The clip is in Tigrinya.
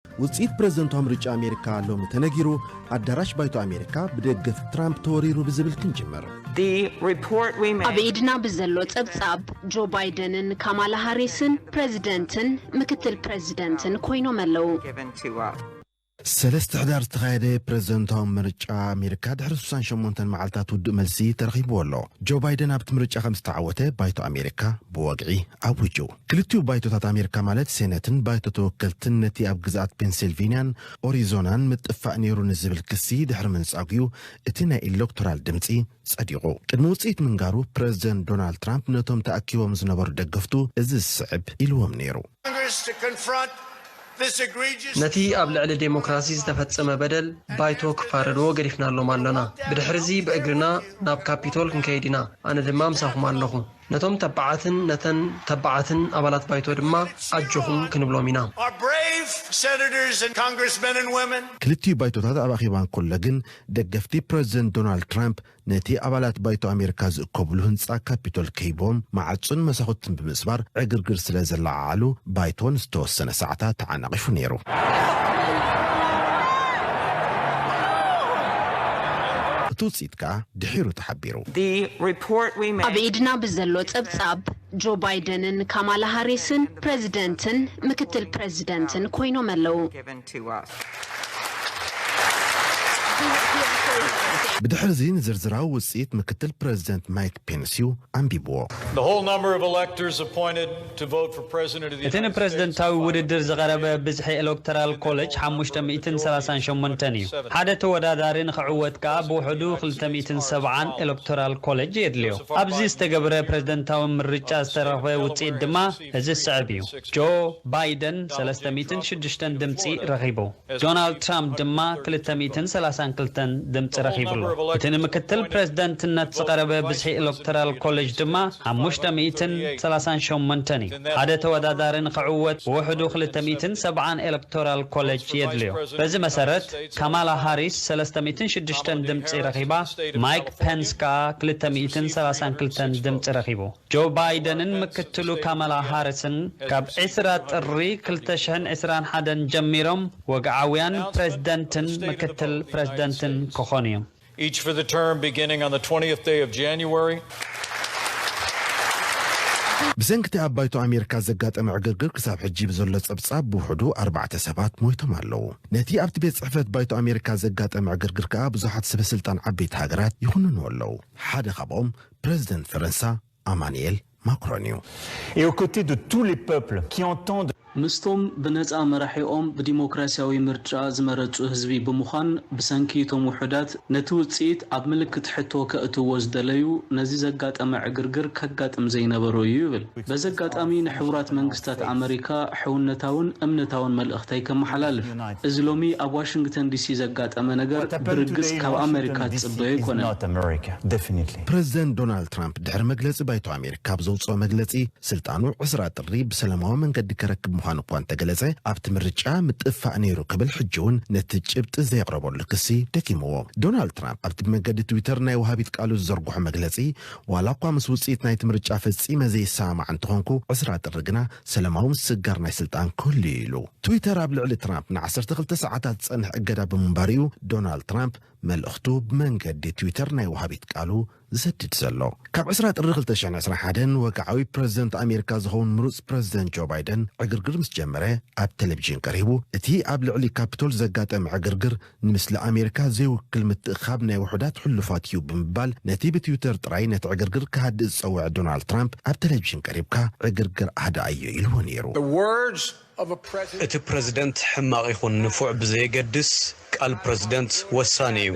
ውፅኢት ፕሬዝደንታዊ ምርጫ ኣሜሪካ ሎሚ ተነጊሩ። ኣዳራሽ ባይቶ ኣሜሪካ ብደገፍቲ ትራምፕ ተወሪሩ ብዝብል ክንጅምር። ኣብ ኢድና ብዘሎ ጸብጻብ፣ ጆ ባይደንን ካማላ ሃሪስን ፕረዚደንትን ምክትል ፕረዚደንትን ኮይኖም ኣለዉ። ሰለስተ ሕዳር ዝተኻየደ ፕረዚደንታዊ ምርጫ ኣሜሪካ ድሕሪ ስሳን ሸሞንተን መዓልታት ውዱእ መልሲ ተረኺብዎ ኣሎ። ጆ ባይደን ኣብቲ ምርጫ ከም ዝተዓወተ ባይቶ ኣሜሪካ ብወግዒ ኣዊጁ። ክልቲኡ ባይቶታት ኣሜሪካ ማለት ሴነትን ባይቶ ተወከልትን ነቲ ኣብ ግዝኣት ፔንሲልቬንያን ኦሪዞናን ምጥፋእ ነይሩ ንዝብል ክሲ ድሕሪ ምንጻጉ እዩ እቲ ናይ ኤሌክቶራል ድምጺ ጸዲቑ። ቅድሚ ውጽኢት ምንጋሩ ፕረዚደንት ዶናልድ ትራምፕ ነቶም ተኣኪቦም ዝነበሩ ደገፍቱ እዚ ዝስዕብ ኢልዎም ነይሩ። ነቲ ኣብ ልዕሊ ዴሞክራሲ ዝተፈጸመ በደል ባይቶ ክፋረድዎ ገዲፍናሎም ኣሎና። ብድሕርዚ ብእግርና ናብ ካፒቶል ክንከይድ ኢና። ኣነ ድማ ምሳኹም ኣለኹ። ነቶም ተባዓትን ነተን ተባዓትን ኣባላት ባይቶ ድማ ኣጆኹም ክንብሎም ኢና። ክልቲኡ ባይቶታት ኣብ ኣኼባ እንከሎ ግን ደገፍቲ ፕረዚደንት ዶናልድ ትራምፕ ነቲ ኣባላት ባይቶ ኣሜሪካ ዝእከብሉ ህንጻ ካፒቶል ከይቦም መዓጹን መሳኹትን ብምስባር ዕግርግር ስለ ዘለዓዓሉ ባይቶ ንዝተወሰነ ሰዓታት ተዓናቒፉ ነይሩ። እቲ ውጽኢት ከኣ ድሒሩ ተሓቢሩ። ኣብ ኢድና ብዘሎ ጸብጻብ ጆ ባይደንን ካማላ ሃሪስን ፕረዚደንትን ምክትል ፕረዚደንትን ኮይኖም ኣለዉ። ብድሕርዚ ንዝርዝራዊ ውጽኢት ምክትል ፕረዚደንት ማይክ ፔንስ እዩ ኣንቢብዎ። እቲ ንፕረዚደንታዊ ውድድር ዝቐረበ ብዝሒ ኤሌክቶራል ኮለጅ ሓሙሽተ ሚእትን ሰላሳን ሸሞንተን እዩ። ሓደ ተወዳዳሪ ንኽዕወት ከኣ ብውሕዱ ክልተ ሚእትን ሰብዓን ኤሌክቶራል ኮለጅ የድልዮ። ኣብዚ ዝተገብረ ፕረዚደንታዊ ምርጫ ዝተረኽበ ውጽኢት ድማ እዚ ዝስዕብ እዩ። ጆ ባይደን ሰለስተ ሚእትን ሽዱሽተን ድምጺ ረኺቡ። ዶናልድ ትራምፕ ድማ ክልተ ሚእትን ሰላሳን ክልተን ድምጺ ረኺቡ ኣሎ። እቲ ንምክትል ፕረዚደንትነት ዝቐረበ ብዝሒ ኤሌክቶራል ኮለጅ ድማ ሓሙሽተ ሚእትን ሰላሳን ሸሞንተን እዩ። ሓደ ተወዳዳሪ ንኽዕወት ብውሕዱ ክልተ ሚእትን ሰብዓን ኤሌክቶራል ኮለጅ የድልዮ። በዚ መሰረት ካማላ ሃሪስ ሰለስተ ሚእትን ሽዱሽተን ድምጺ ረኺባ፣ ማይክ ፔንስ ከኣ ክልተ ሚእትን ሰላሳን ክልተን ድምጺ ረኺቡ። ጆ ባይደንን ምክትሉ ካማላ ሃሪስን ካብ ዕስራ ጥሪ ክልተ ሽሕን ዕስራን ሓደን ጀሚሮም ወግዓውያን ፕረዚደንትን ምክትል ፕረዚደንትን ክኾኑ እዮም። Each for the term beginning on the twentieth day of January. ብሰንኪ እቲ ኣብ ባይቶ ኣሜሪካ ዘጋጠመ ዕግርግር ክሳብ ሕጂ ብዘሎ ጸብጻብ ብውሕዱ ኣርባዕተ ሰባት ሞይቶም ኣለዉ። ነቲ ኣብቲ ቤት ጽሕፈት ባይቶ ኣሜሪካ ዘጋጠመ ዕግርግር ከኣ ብዙሓት ሰበ ስልጣን ዓበይቲ ሃገራት ይኹንንዎ ኣለዉ። ሓደ ካብኦም ፕረዚደንት ፈረንሳ ኣማኑኤል ማክሮን እዩ። Et aux côtés de tous les peuples qui entendent ምስቶም ብነጻ መራሒኦም ብዲሞክራሲያዊ ምርጫ ዝመረጹ ህዝቢ ብምዃን ብሰንኪ እቶም ውሑዳት ነቲ ውጽኢት ኣብ ምልክት ሕቶ ከእትዎ ዝደለዩ ነዚ ዘጋጠመ ዕግርግር ከጋጥም ዘይነበሮ እዩ ይብል። በዚ ኣጋጣሚ ንሕቡራት መንግስታት ኣመሪካ ሕውነታውን እምነታውን መልእኽተይ ከመሓላልፍ። እዚ ሎሚ ኣብ ዋሽንግተን ዲሲ ዘጋጠመ ነገር ብርግጽ ካብ ኣመሪካ ትጽበዮ ኣይኮነን። ፕረዚደንት ዶናልድ ትራምፕ ድሕሪ መግለጺ ባይቶ ኣሜሪካ ኣብ ዘውፅኦ መግለጺ ስልጣኑ ዕስራ ጥሪ ብሰላማዊ መንገዲ ከረክብ ምዃኑ እኳ እንተገለጸ ኣብቲ ምርጫ ምጥፋእ ነይሩ ክብል ሕጂ እውን ነቲ ጭብጢ ዘየቕረበሉ ክሲ ደጊምዎ። ዶናልድ ትራምፕ ኣብቲ ብመንገዲ ትዊተር ናይ ወሃቢት ቃሉ ዝዘርግሖ መግለጺ ዋላ እኳ ምስ ውፅኢት ናይቲ ምርጫ ፈጺመ ዘይሰማማዕ እንተኾንኩ ዕስራ ጥሪ ግና ሰላማዊ ምስግጋር ናይ ስልጣን ክህሉ እዩ ኢሉ። ትዊተር ኣብ ልዕሊ ትራምፕ ንዓሰርተ ክልተ ሰዓታት ዝጸንሕ እገዳ ብምንባሩ እዩ ዶናልድ ትራምፕ መልእኽቱ ብመንገዲ ትዊተር ናይ ወሃቢት ቃሉ ዝሰድድ ዘሎ። ካብ ዕስራ ጥሪ ክልተ ሽሕን ዕስራን ሓደን ወግዓዊ ፕረዚደንት ኣሜሪካ ዝኸውን ምሩፅ ፕረዚደንት ጆ ባይደን ዕግርግር ምስ ጀመረ ኣብ ቴሌቪዥን ቀሪቡ እቲ ኣብ ልዕሊ ካፒቶል ዘጋጠመ ዕግርግር ንምስሊ ኣሜሪካ ዘይውክል ምትእኻብ ናይ ውሑዳት ሕሉፋት እዩ ብምባል ነቲ ብትዊተር ጥራይ ነቲ ዕግርግር ክሃድእ ዝፀውዐ ዶናልድ ትራምፕ ኣብ ቴሌቪዥን ቀሪብካ ዕግርግር ኣህድኣዮ ኢልዎ ነይሩ። እቲ ፕረዚደንት ሕማቕ ይኹን ንፉዕ ብዘየገድስ ቃል ፕረዚደንት ወሳኒ እዩ።